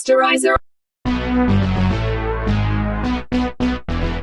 Posterizer.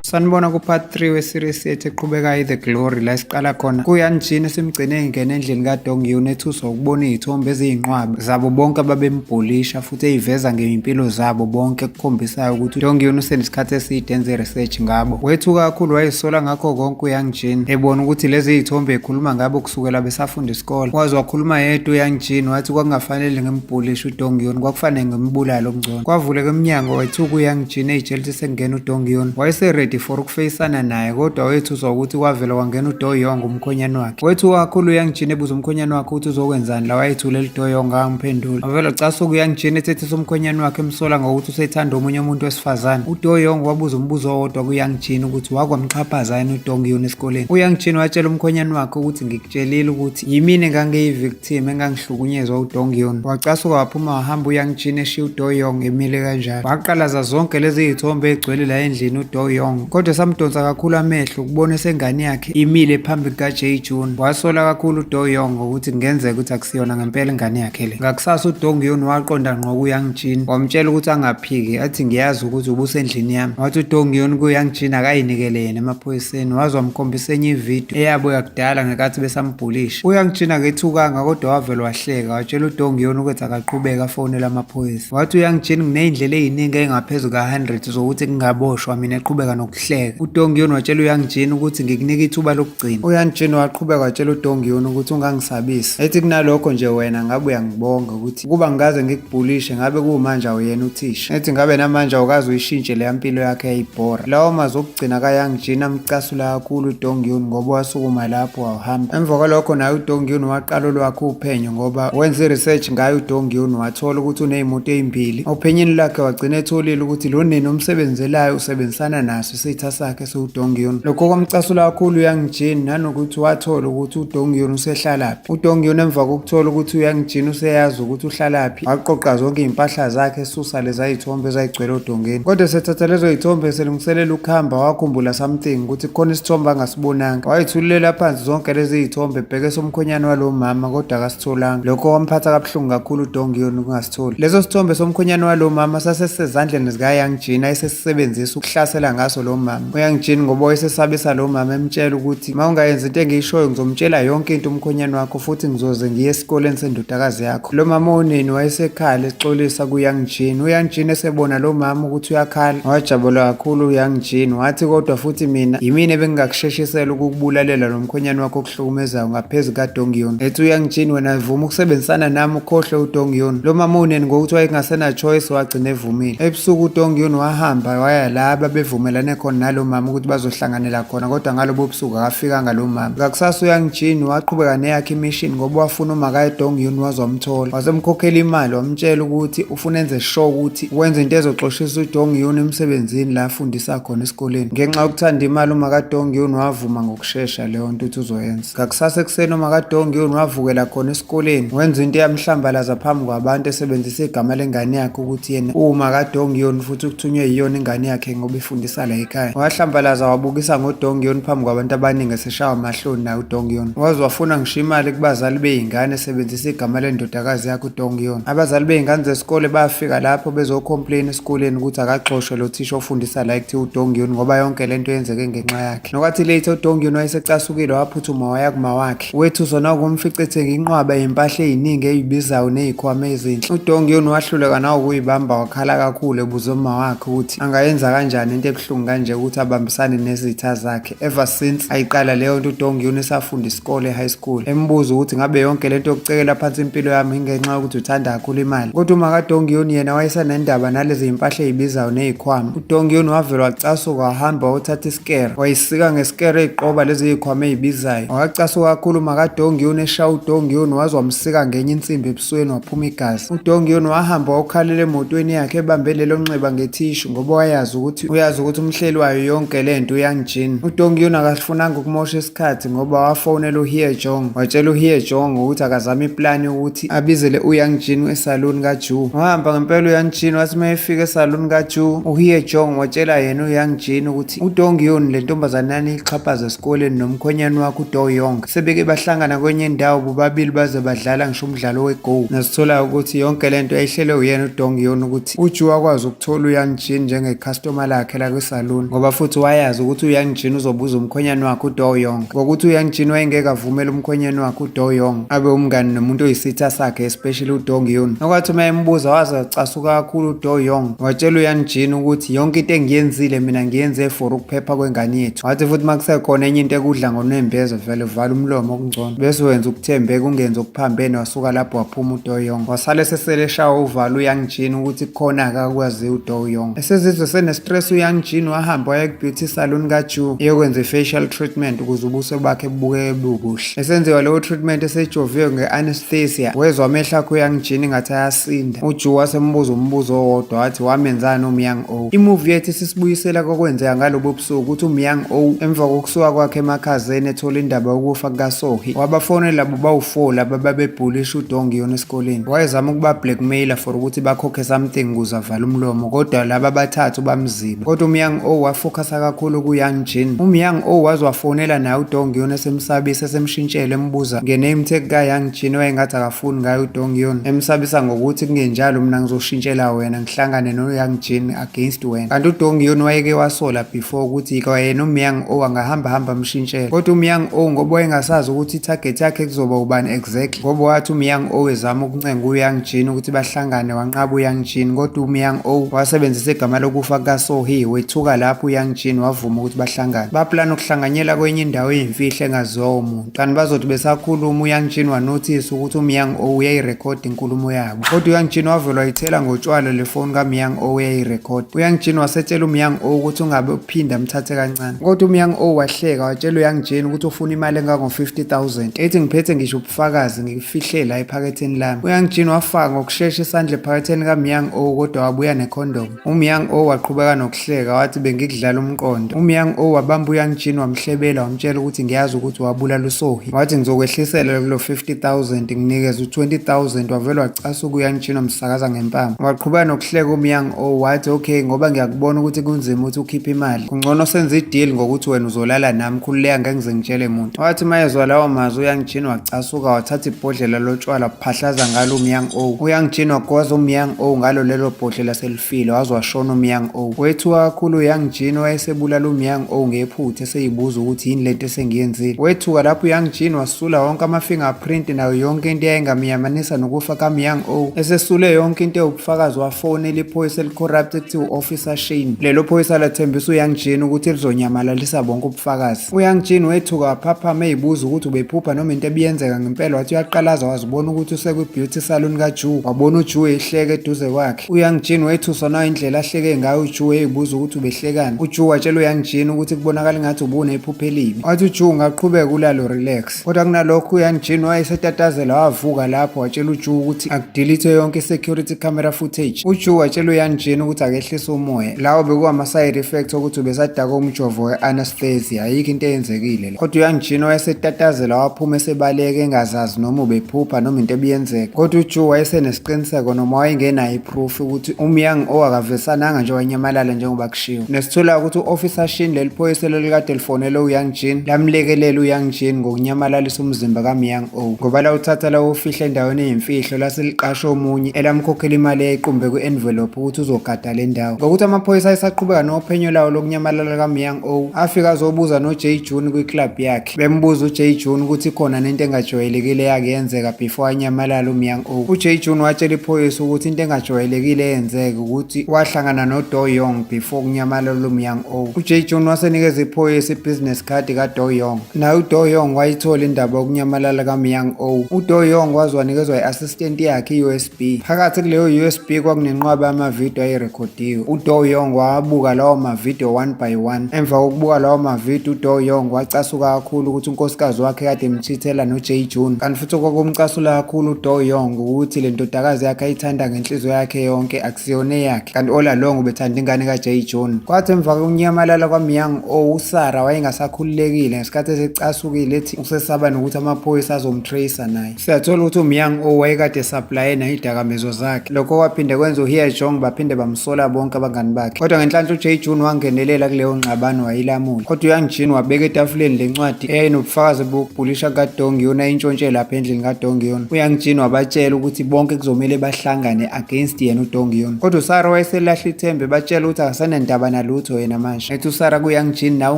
Sanibona ku-part 3 we-series yethu eqhubekayo i-The Glory, la esiqala khona kuYan Jin esimgcine engena endlini kaDong Yun, ethuswa ukubona iy'thombe eziyinqwaba zabo bonke ababembhulisha futhi eyiveza ngey'mpilo zabo bonke, ekukhombisayo ukuthi uDong Yun usenesikhathi eside enze research ngabo. Wethuka kakhulu, wayesola ngakho konke uYang Jin, ebona ukuthi lezi y'thombe ekhuluma ngabo kusukela besafunda isikole. Waze wakhuluma yedwa uYang Jin, wathi kwakungafanele ngimbhulishe uDong Yun, kwakufanele ngimbulale okungcono. Kwavuleka emnyango, wethuka uYang Jin ey'tshela ukuthi sekungena uDong Yun. Wayese-ready for ukufeyisana naye, kodwa wethuswa ukuthi kwavela kwangena uDo Yong, umkhonyane wakhe. Wethuka kakhulu uYang Jin ebuza umkhonyane wakhe ukuthi uzokwenzani la. Wayethulele uDo Yong, angamphendula. Wavela wacasuka uYang Jin ethethisa umkhonyane wakhe, emsola ngokuthi usethanda omunye umuntu wesifazane. UDo Yong wabuza umbuzo owodwa kuYang Jin ukuthi wakwamxhaphaza yini uDong Yun esikoleni. UYang Jin watshela umkhonyane wakhe ukuthi ngikutshelile ukuthi yimina engangiyi-victim, engangihlukunyezwa uDong Yun. Wacasuka waphuma wahamba uYang Jin, eshiya uDo Yong emile kanjalo. Waqalaza zonke lezi y'thombe ey'gcwele la endlini uDo Yong, kodwa samdonsa kakhulu amehlo ukubona esengane yakhe imile phambi kuka-Jay Jun. Wasola kakhulu uDo Yong ngokuthi kungenzeka ukuthi akusiyona ngempela ingane yakhe le. Ngakusasa uDong Yun waqonda ngqo kuYang Jin, wamtshela ukuthi angaphiki, athi ngiyazi ukuthi ubusendlini yami. Wathi uDong Yun kuYang Jin akayinikele yena emaphoyiseni. Waze wamkhombisa enye ividiyo eyabo yakudala ngenkathi besambhulisha. UYang Jin akethukanga, kodwa wavele wahleka, watshela uDong Yun ukuthi akaqhubeke afonele amaphoyisa. Wathi uYang Jin nginey'ndlela ey'ningi ey'ngaphezu ka-100 zokuthi ngingaboshwa mina, eqhubeka nokuhleka. UDong Yun watshela uYang Jin ukuthi ngikunika ithuba lokugcina. UYang Jin waqhubeka watshela uDong Yun ukuthi ungangisabisi, ethi kunalokho nje wena ngabe uyangibonga ukuthi ukuba ngikaze ngikubhulishe ngabe kuwumanje awuyena uthisha, ethi ngabe namanje awukaze uyishintshe leya mpilo yakhe yayibhora. Lawo mazwi okugcina kaYang Jin amcasula kakhulu uDong Yun, ngoba wasukuma lapho wahamba. Emva kwalokho naye uDong Yun waqala olwakhe uphenyo, ngoba wenza i-research ngaye uDong Yun, wathola ukuthi uney'moto ey'mbili. Ophenyeni lakhe wagcina etholile ukuthi lo nini omsebenzelayo usebenzisana naso isitha sakhe esiwuDong Yun. Lokho kwamcasula kakhulu uYang Jin, nanokuthi wathola ukuthi uDong Yun usehlalaphi. UDong Yun emva kokuthola ukuthi uYang Jin useyazi ukuthi uhlalaphi, waqoqa zonke iy'mpahla zakhe, esusa leza y'thombe ezayigcwele odongeni. Kodwa esethatha lezo y'thombe eselungiselela ukuhamba, wakhumbula something ukuthi kukhona isithombe angasibonanga. Wayithululela phansi zonke lezi y'thombe ebheke somkhonyane walo mama, kodwa akasitholanga. Lokho kwamphatha kabuhlungu kakhulu uDong Yun ukungasitholi. Leso sithombe somkhonyane walo mama sasesezandleni zikaYang Jin, ayesesisebenzisa ukuhlasela ngaso lo mama. UYang Jin ngoba wayesesabisa lo mama, emtshela ukuthi uma ungayenzi into engiyishoyo ngizomtshela yonke into umkhonyane wakho, futhi ngizoze ngiye esikoleni sendodakazi yakho. Lo mama oneni wayesekhala exolisa kuYang Jin. UYang Jin esebona lo mama ukuthi uyakhala, wajabula kakhulu uYang Jin, wathi kodwa futhi mina yimina ebengingakusheshisela ukukubulalela lo mkhonyane wakho okuhlukumezayo ngaphezu kaDong Yun. Ethi uYang Jin wena vuma ukusebenzisana nami ukhohlwe uDong Yun. Lo mama uneni ngokuthi wayengasena choice wagcina evumile. Ebusuku uDong Yun wahamba waya la ababevumelane khona nalo mama ukuthi bazohlanganela khona, kodwa ngalobo busuku akafikanga lo mama. Ngakusasa uYang Jin waqhubeka neyakhe imission, ngoba wafuna umaka Dong Yun waze wamthola. Wasemkhokhela imali, wamtshela ukuthi ufuna enze sure ukuthi wenza into ezoxoshisa uDong Yun emsebenzini la afundisa khona esikoleni. Ngenxa yokuthanda imali umaka Dong Yun wavuma ngokushesha leyo nto ukuthi uzoyenza. Ngakusasa ekuseni umaka Dong Yun wavukela khona esikoleni, wenza into eyamhlambalaza phambi kwabantu, esebenzisa igama lengane yakhe ukuthi yena uwumaka Dong Yun futhi ukuthunywe yiyona ingane yakhe ngoba ifundisa la ekhaya. Wahlambalaza wabukisa ngoDong Yun phambi kwabantu abaningi, eseshawa amahloni naye uDong Yun. Waze wafuna ngisho imali kubazali bey'ngane esebenzisa igama lendodakazi yakhe uDong Yun. Abazali bey'ngane zesikole bafika lapho bezocomplain esikoleni ukuthi akaxoshwe lo thisha ofundisa la ekuthiwa uDong Yun, ngoba yonke lento yenzeke ngenxa yakhe. Nokwathi late uDong Yun wayesecasukile, waphuthuma waya kuma wakhe. Wethuswa nawukumfica ethenga inqwaba yempahla ey'ningi ey'bizayo ney'khwama ezinhle. UDong Yun wahluleka nawukuyibamba, wakhala kakhulu ebuza uma wakhe ukuthi angayenza kanjani into ebuhlungu kanje ukuthi abambisane nezitha zakhe. Ever since ayiqala leyo nto uDong Yun esafunda isikole e-high school, embuza ukuthi ngabe yonke lento yokucekela phansi impilo yami ingenxa yokuthi uthanda kakhulu imali. Kodwa umaka Dong Yun yena wayesanendaba nalezi iy'mpahla ey'bizayo ney'khwama. UDong Yun wavele wacasuka, wahamba wayothatha isikere, wayisika ngesikere ey'qoba lezi y'khwama ey'bizayo. Wacasuka kakhulu umaka Dong Yun eshaya uDong Yun, waze wamsika ngenye insimbi ebusweni waphuma igazi. UDong Yun wahamba wayokhalela emotweni yakhe ebambe lelo nxeba ngethishu, ngoba wayazi ukuthi uyazi ukuthi umhleli umhleli wayo yonke lento uYang Jin. UDong Yun akasifunanga ukumosha isikhathi ngoba wafonela uHye Jong, watshela uHye Jong ukuthi akazame iplani yokuthi abizele uYang Jin esaluni kaJu. Wahamba ngempela uYang Jin, wathi uma efika esaluni kaJu, uHye Jong watshela yena uYang Jin ukuthi uDong Yun le ntombazane yaniyixhaphaza esikoleni nomkhonyane wakhe uDo Yong sebeke bahlangana kwenye indawo bobabili baze badlala ngisho umdlalo we-go. Nasithola ukuthi yonke lento yayihlelwe uyena uDong Yun ukuthi uJu akwazi ukuthola uYang Jin njengekhastoma lakhe la kwisaluni, ngoba futhi wayazi ukuthi uYang Jin uzobuza umkhonyane wakhe uDo Yong, ngokuthi uYang Jin wayengeke avumele umkhonyane wakhe uDo Yong abe umngani nomuntu oyisitha sakhe, especially uDong Yun. Nokwathi uma embuza waze wacasuka kakhulu uDo Yong, watshela uYang Jin ukuthi yonke into engiyenzile mina ngiyenze for ukuphepha kwengane yethu. Wathi futhi uma kusekhona enye into ekudla ngonembeza vele vala umlomo okungcono bese wenza ukuthembeka ungenzi okuphambene. Wasuka lapho waphuma uDo Yong, wasale sesele eshawa uvalo uYang Jin ukuthi kukhona-ke akwaziyo uDo Yong. Esezizwe sene-stress uYang Jin wahamba waya ku-beauty salon kaJu eyokwenza i-facial treatment ukuze ubuso bakhe bubukeke bubuhle. Esenziwa leyo treatment esejoviwe nge-anesthesia, wezwa amehlo akhe uYang Jin ngathi ayasinda. UJu wasembuza umbuzo owodwa wathi wamenzani uMyang O. Imuvi yethu isisibuyisela kokwenzeka ngalobo busuku ukuthi uMyang O emva kokusuka kwakhe emakhazeni ethola indaba yokufa kukaSohi, wabafonela labo bawu-4 laba babebhulisha uDong Yun esikoleni. Wayezama ukuba-blackmailer for ukuthi bakhokhe something ukuze avale umlomo, kodwa laba abathathu bamziba. Kodwa uMyang O wafokhasa kakhulu kuYang Jin. UMyang O waze wafonela naye uDong Yun esemsabisa esemshintshela embuza nge-name tag kaYang Jin owayengathi akafuni ngayo uDong Yun, emsabisa ngokuthi kungenjalo mina ngizoshintshela wena ngihlangane noYang Jin against wena. Kanti uDong Yun wayeke wasola before ukuthi kwayena uMyang O angahamba hamba amshintshele, kodwa uMyang O ngoba wayengasazi ukuthi i-target yakhe kuzoba ubani exactly, ngoba wathi uMyang O ezama ukuncenga uYang Jin ukuthi bahlangane wanqaba uYang Jin, kodwa uMyang O wasebenzisa igama lokufa kukaSohi. Wethuka lapho uYang Jin wavuma ukuthi bahlangane. Baplana ukuhlanganyela kwenye indawo eyimfihlo engaziwa umuntu. Kanti bazothi besakhuluma uYang Jin wanothisa ukuthi uMyang O uyayirekhoda inkulumo yabo, kodwa uYang Jin wavele wayithela ngotshwala le foni kaMyang O uyayirekhoda. UYang Jin wasetshela uMyang O ukuthi ungabe uphinda amthathe kancane, kodwa uMyang O wahleka watshela uYang Jin ukuthi ufuna imali engango-50,000, ethi ngiphethe ngisho ubufakazi ngikufihle la ephaketheni lami. UYang Jin wafaka ngokushesha isandla ephaketheni kaMyang O kodwa wabuya nekhondomu. UMyang O waqhubeka nokuhleka wathi bengikudlala umqondo. UMyang O wabamba uYang Jin wamhlebela wamtshela ukuthi ngiyazi ukuthi wabulala uSohi. Wathi ngizokwehlisela kulo 50,000 nginikeze u-20,000. Wavele wacasuka uYang Jin wamsakaza ngempama. Waqhubeka nokuhleka uMyang O wathi okay, ngoba ngiyakubona ukuthi kunzima ukuthi ukhiphe imali, kungcono senze i-deal ngokuthi wena uzolala nami, khululeka ngeke ngize ngitshele muntu. Wathi mayezwa lawo mazwi uYang Jin wacasuka wathatha ibhodlela lotshwala waphahlaza ngalo uMyang O. UYang Jin wagwaza uMyang O ngalo lelo bhodlela selifile waze washona uMyang O. Wethuka kakhulu uYang Jin wayesebulala uMyang O ngephutha eseyibuza ukuthi yini lento esengiyenzile. Wethuka lapho uYang Jin wasula wonke ama-fingerprint nayo yonke into eyayingamyamanisa nokufa kaMyang O. Esesule yonke into ewubufakazi wafonela iphoyisa elicorrupt ekuthiwa u-Officer Shane. Lelo phoyisa lathembisa uYang Jin ukuthi lizonyamalalisa bonke ubufakazi. UYang Jin wethuka waphaphama eyibuza ukuthi ubephupha noma into ebiyenzeka ngempela. Wathi uyaqalaza wazibona ukuthi usekwi-beauty salon kaJu, wabona uJu ehleka eduze kwakhe. UYang Jin wethuswa nayo indlela ahleke ngayo uJu, eyibuza ukuthi ubehlekani. UJu watshela uYang Jin ukuthi kubonakala ngathi ubunephupho elibi. Wathi uJu ungaqhubeka ulalo relax, kodwa kunalokho uYang Jin wayesetatazela wavuka lapho watshela uJu ukuthi akudelete yonke i-security camera footage. UJu watshela uYang Jin ukuthi akehlise umoya, lawo bekuwama-side effects okuthi ubesadakwe umjovo we-anesthesia, ayikho into eyenzekile la. Kodwa uYang Jin wayesetatazela waphuma esebaleka engazazi noma ubephupha noma into ebiyenzeka. Kodwa uJu wayesenesiqiniseko noma wayengenayo iproof ukuthi uMyang O akavesananga nje wanyamalala njengoba kushiwo. Nesithola ukuthi u-Officer Shin, leli phoyisa lelikade lifonele uYang Jin, lamlekelela uYang Jin ngokunyamalalisa umzimba kaMyang O, ngoba lawuthatha lawufihla endaweni eyimfihlo laseliqasha omunye elamkhokhela imali eyayiqumbe kwi-envelope ukuthi uzogada le ndawo. Ngokuthi amaphoyisa ayesaqhubeka nophenyo lawo lokunyamalala kaMyang O, afika azobuza noJay June kwi-club yakhe. Bembuza uJay June ukuthi khona nento engajwayelekile eyake yenzeka before anyamalala uMyang O. UJay June watshela iphoyisa ukuthi into engajwayelekile eyenzeka ukuthi wahlangana noDo Yong before kunyamalala uMyang O. UJay June wasenikeza iphoyisa i-business card kaDo Yong. Naye uDo Yong wayithola indaba yokunyamalala kaMyang O. UDo Yong waze wanikezwa i-assistant yakhe i-USB. Phakathi kuleyo USB kwakunenqwaba yamavidiyo ayerekhodiwe. UDo Yong wawabuka lawo mavidiyo one by one. Emva kokubuka lawo mavidiyo uDo Yong wacasuka kakhulu ukuthi unkosikazi wakhe kade emchithela noJay June. Kanti futhi okwakumcasula kakhulu uDo Yong ukuthi le ndodakazi yakhe ayithanda ngenhliziyo yakhe yonke akusiyona eyakhe. Kanti all along ubethanda ingane kaJay June. Kwathi emva kokunyamalala kwaMyang Oh, uSara wayengasakhululekile ngesikhathi esecasukile ethi usesaba nokuthi amaphoyisa azomtracer naye. Siyathola ukuthi uMyang Oh wayekade esaplaye nayidakamizwa zakhe. Lokho kwaphinde kwenza uHye Jong baphinde bamsola bonke abangani bakhe. Kodwa ngenhlanhla uJae Jun wangenelela kuleyo ngxabano wayilamula. Kodwa uYang Jin wabeka etafuleni le ncwadi eyayinobufakazi bokubhulisha kukaDong Hyun ayintshontshe lapha endlini kaDong Hyun. UYang Jin wabatshela ukuthi bonke kuzomele bahlangane against yena uDong Hyun. Kodwa uSara wayeselahla ithemba ebatshela ukuthi akasenandaba nalutho yena manje. Ethi uSara kuYang Jin nawe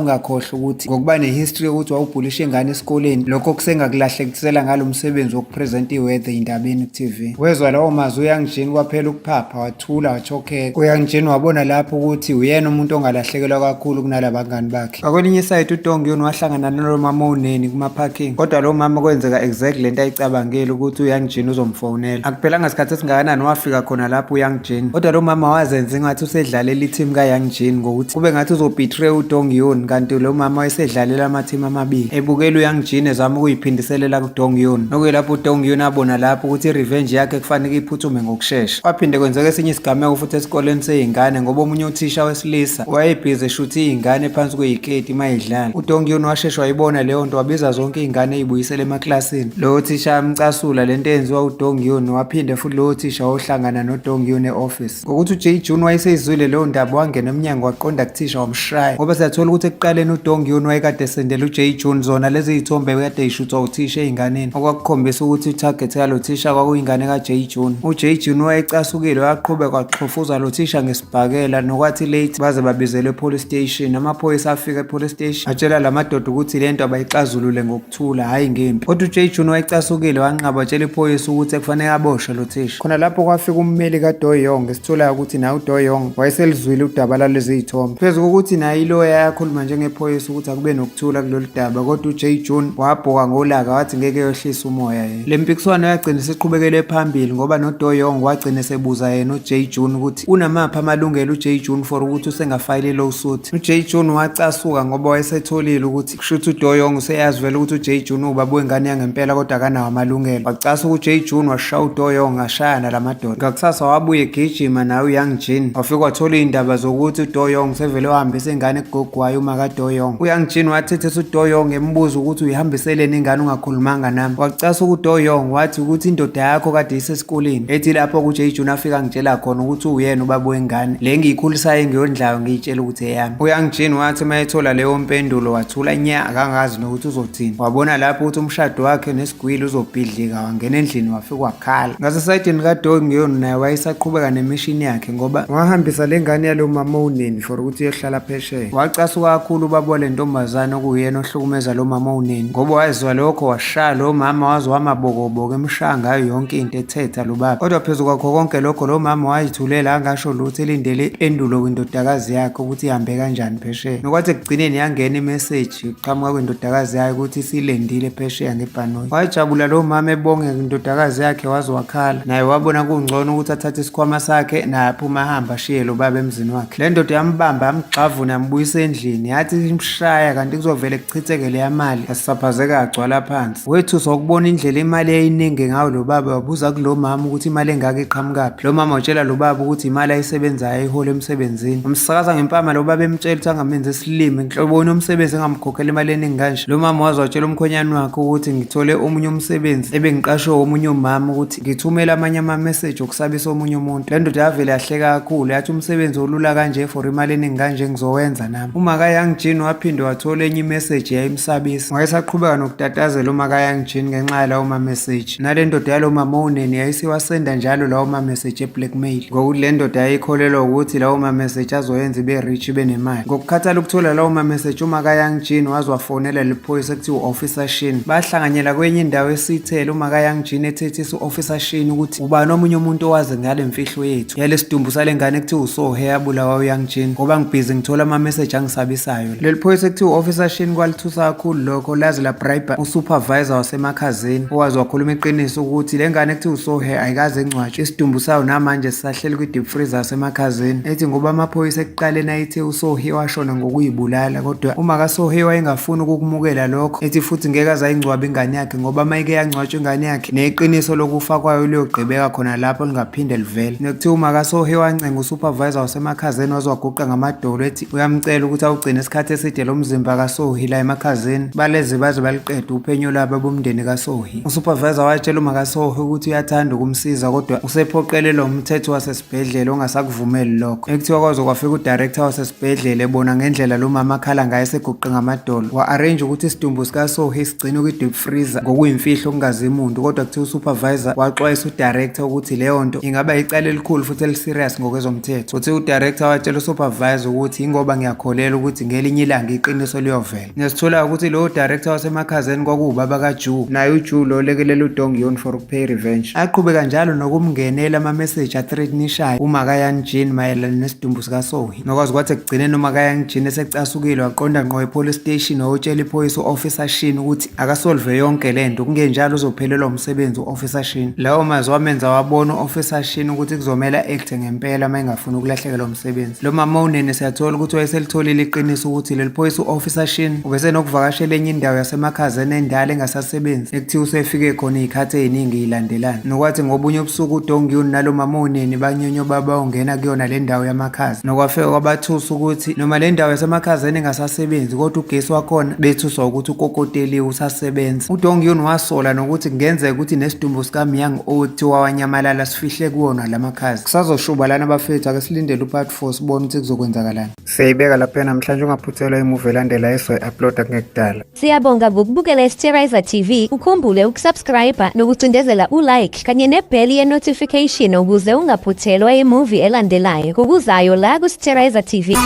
ungakhohlwa ukuthi ngokuba nehistory yokuthi wawubhulisha ingane esikoleni lokho kusengakulahlekisela ngalo msebenzi wokupresenta i-weather indabeni ku-TV. Wezwa lawo mazwi uYang Jin kwaphela ukuphapha wathula wachokheka. UYang Jin wabona lapho ukuthi uyena umuntu ongalahlekelwa kakhulu kunalabangani bakhe. Ngakwelinye isayidi uDong Yun wahlangana nalo mama owuneni kuma-parking kodwa lo mama kwenzeka exactly lento ayicabangile ukuthi uYang Jin uzomfonela. Akuphelanga sikhathi esingakanani wafika khona lapho uYang Jin kodwa lo mama wazenza engathi usedlalela i-team kaYang Jin ngokuthi kube ngathi uzobetray uDong Yun kanti lo mama wayesedlalela ama-team amabili ebukela uYang Jin ezama ukuyiphindiselela kuDong Yun. Nokuyilapho uDong Yun abona lapho ukuthi i-revenge yakhe kufanele iphuthume ngokushesha. Kwaphinde kwenzeka esinye isigameko futhi esikoleni sey'ngane ngoba omunye uthisha wesilisa wayebhizi eshutha iy'ngane phansi kwey'keti uma idlala. UDong-yun washeshe wayibona leyo nto wabiza zonke iy'ngane ey'buyisele emaklasini. Lowo thisha yamcasula le nto eyenziwa uDong-yun waphinde futhi lowo thisha wayohlangana noDong-yun e-office. Ngokuthi uJae-jun wayeseyizwile leyo ndaba wangena emnyango waqonda kuthisha wamshaya ngoba siyathola ukuthi ekuqaleni uDong-yun wayekade esendela uJae-jun zona lezi y'thombe ekade y'shuthwa uthisha ey'nganeni okwakukhombisa ukuthi i-target yalo thisha kwakuyingane kaJae-jun. UJae-jun wayecasukile waqhubeka waxhofuza lo thisha ngesibhakela nokwathi late baze babizelwe epolice station. Amaphoyisa afika epolice station atshela la madoda ukuthi le nto abayixazulule ngokuthula hhayi ngempi. Kodwa uJae-jun wayecasukile wanqaba watshela iphoyisa ukuthi kufanele aboshwe lo thisha. Khona lapho kwafika ummeli kaDo-yong esitholayo ukuthi naye uDo-yong wayeseluzwile udaba lalezi zithombe. Phezu kokuthi naye iloya yakhuluma njengephoyisa ukuthi akube nokuthula kulolu daba kodwa uJae-jun wabhoka ngolaka wathi ngeke yohlisa umoya yena. Le mpikiswano yagcina isiqhubekele phambili ngoba noDo-yong wagcina esebuza yena uJae-jun ukuthi unamaphi amalungelo uJae-jun for ukuthi usengafayila i-lawsuit. UJae-jun wacasuka ngoba wayesetholile ukuthi kushuthi uDo-yong useyazi vele ukuthi uJae-jun uwubaba wengane yangempela kodwa akanawo amalungelo. Wacasuka uJae-jun washaya uDo-yong ashaya nalamadoda. Ngakusasa wabuye egijima naye uYang Jin wafika wathola iy'ndaba zokuthi uDo-yong sevele wahambisa ingane kugogo wayo uma kaDo-yong. UYang Jin wathethisa uDo-yong embuza ukuthi uyihambiseleni ingane ungakhulumanga nami. Wacasuka uDo-yong wathi ukuthi indoda yakho kade isesikoleni. Ethi lapho kuJae-jun afika angitshela khona ukuthi uwuyena ubaba wengane le engiyikhulisayo engiyondlayo ngiyitshela ukuthi eyami. UYang Jin wathi uma ethola leyo mpendulo wathula nya akangazi nokuthi uzothini. Wabona lapho ukuthi umshado wakhe nesigwili uzobhidlika wangena endlini wafika wakhala. Ngasesayidini kaDong-yun naye wayesaqhubeka nemishini yakhe ngoba wahambisa le ngane yalo mama owuneni for ukuthi iyohlala phesheya. Wacasuka kakhulu ubaba wale ntombazane okuyena ohlukumeza lo mama owuneni ngoba wayezwa lokho washaya lo mama waze wamabokoboko emshaya ngayo yonke into ethetha lo baba. Kodwa phezu kwakho konke lokho lo mama wayithulela angasho lutho elindele impendulo kwindodakazi yakhe ukuthi ihambe kanjani phesheya. Nokwathi ekugcineni yangena imeseji iqhamuka kwindodakazi yayo ukuthi isilendile phesheya ngebhanoyi. Wajabula lo mama ebonge indodakazi yakhe waze wakhala. Naye wabona kungcono ukuthi athathe isikhwama sakhe naye aphume ahambe ashiye lo baba emzini wakhe. Le ndoda yambamba yamgxavuna yambuyisa endlini yathi imshaya kanti kuzovele kuchitheke leya mali yasisaphazeka yagcwala phansi. Wethuswa ukubona indlela imali eyayiningi ngayo lo baba wabuza kulo mama ukuthi imali engaka iqhamukaphi. Lo mama watshela lo baba ukuthi imali ayisebenzayo ayihola emsebenzini. Wamsakaza ngempama lo baba emtshela ukuthi angamenzi isilima inhloboni yomsebenzi engamkhokhela imali eningi kanje. Lo mama waze watshela umkhwenyane wakhe ukuthi ngithole omunye umsebenzi ebengiqashwe omunye umama ukuthi ngithumele amanye ama-message okusabisa omunye umuntu. Le ndoda yavele yahleka kakhulu yathi umsebenzi olula kanje for imali eningi kanje ngizowenza nami. Uma kaYang Jin waphinde wathola enye imeseji yayimsabisa. Wayesaqhubeka nokutatazela uma kaYang Jin ngenxa yalawo mameseji. Nale ndoda yalo mama owuneni yayisiwasenda njalo lawo mameseji e-blackmail. Ngokuthi le ndoda yayikholelwa ukuthi lawo mameseji azoyenza ibe rich ibe nemali. Ngokukhathala ukuthola lawo mameseji uma kaYang Jin waze wafonela leli phoyisa ekuthiwa u-Officer Shin. Bahlanganyela kwenye indawo esithele uma kaYang Jin ethethisa u-Officer Shin ukuthi ubani omunye umuntu owazi ngale mfihlo yethu yalesidumbu sale ngane ekuthiwa uSohe yabulawa uYang Jin ngoba ngibhizi ngithola ama-message angisabisayo. Leli phoyisa ekuthiwa u-Officer Shin kwalithusa kakhulu lokho laze labribe usupervisor wasemakhazeni owaze wakhuluma iqiniso ukuthi le ngane ekuthiwa uSohe ayikaze engcwatshwe isidumbu sayo namanje sisahleli kwi-deep freezer yasemakhazeni ethi ngoba amaphoyisa ekuqaleni ayethe uSohe washona ngokuyibulala kodwa uma kaSohe wayengafuni ukukumukela lokho ethi futhi ngeke aze ayingcwabe ingane yakhe ngoba uma ike yangcwatshwa ingane yakhe neqiniso lokufa kwayo liyogqibeka khona lapho lingaphinde livele. Nekuthiwa uma kaSohe wancenga usupervisor wasemakhazeni waze waguqa waguqa ngamadolo ethi uyamcela ukuthi awugcine isikhathi eside lo mzimba kaSohi la emakhazeni. Baleze baze baliqede uphenyo lwabo abomndeni kaSohi. Usupervisor watshela umakaSohi ukuthi uyathanda ukumsiza kodwa usephoqelelwa umthetho wasesibhedlela ongasakuvumeli lokho. Ekuthiwa kwaze kwafika udirector wasesibhedlela ebona ngendlela lo mama akhala ngayo eseguqe ngamadolo. Wa-arrange ukuthi isidumbu sikaSohi sigcinwe kwi-deep freezer ngokuyimfihlo kungazi muntu, kodwa kuthiwa usupervisor waxwayisa udirector ukuthi leyo nto ingaba icala elikhulu futhi eliserious ngokwezomthetho. Kuthiwa udirector watshela usupervisor ukuthi ingoba ngiyakholelwa ukuthi ngelinye ilanga iqiniso liyovela. Nesithola ukuthi lowo director wasemakhazeni kwakuwubaba kaJu, naye uJu lo lekelela uDong Yoon for ukupay revenge. Aqhubeka njalo nokumngenela ama-message athreatenishayo uMakayan Jin mayelana nesidumbu sikaSohi. Nokwazi kwathi ekugcineni uMakayan Jin esecasukile waqonda ngqo e-police station wayotshela iphoyisa u-Officer Shin ukuthi akasolve yonke le nto, kungenjalo uzophelelwa umsebenzi u-Officer Shin. Lawo mazwi wamenza wabona u-Officer Shin ukuthi kuzomele a-acte ngempela uma engafuni ukulahlekelwa umsebenzi. Lo mama uNene siyathola ukuthi wayeselitholile iqiniso ukuthi leli phoyisa u-Officer Shin ubesenokuvakashela enye indawo yasemakhazeni endala engasasebenzi ekuthiwa usefike khona iy'khathi ey'ningi yilandelana. Nokwathi ngobunye ubusuku uDong Yoon nalo mama uNene banyonyoba bayongena kuyona le ndawo yamakhaza. Nokwafika kwabathusa ukuthi noma le ndawo yasemakhazeni engasasebenzi kodwa ugesi wakhona bethuswa ukuthi ukokoteliwe usasebenza. UDong Yoon wasola nokuthi kungenzeka ukuthi nesidumbu sikaMyang Oh ekuthiwa wanyamalala sifihle kuwona lamakhaza. Kusazoshuba lana bafethu, ake silindele upart 4 sibone ukuthi kuzokwenzakalani. Siyayibeka lapha namhlanje, ungaphuthelwa imuvi elandela esoyi-uploada kungekudala. Siyabonga ngokubukela iSterizer TV. Ukhumbule ukusubscribe nokucindezela ulike kanye nebheli ye-notification ukuze ungaphuthelwa imuvi elandelayo ngokuzayo la kuSterizer TV.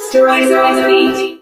Sterilizer on the beat.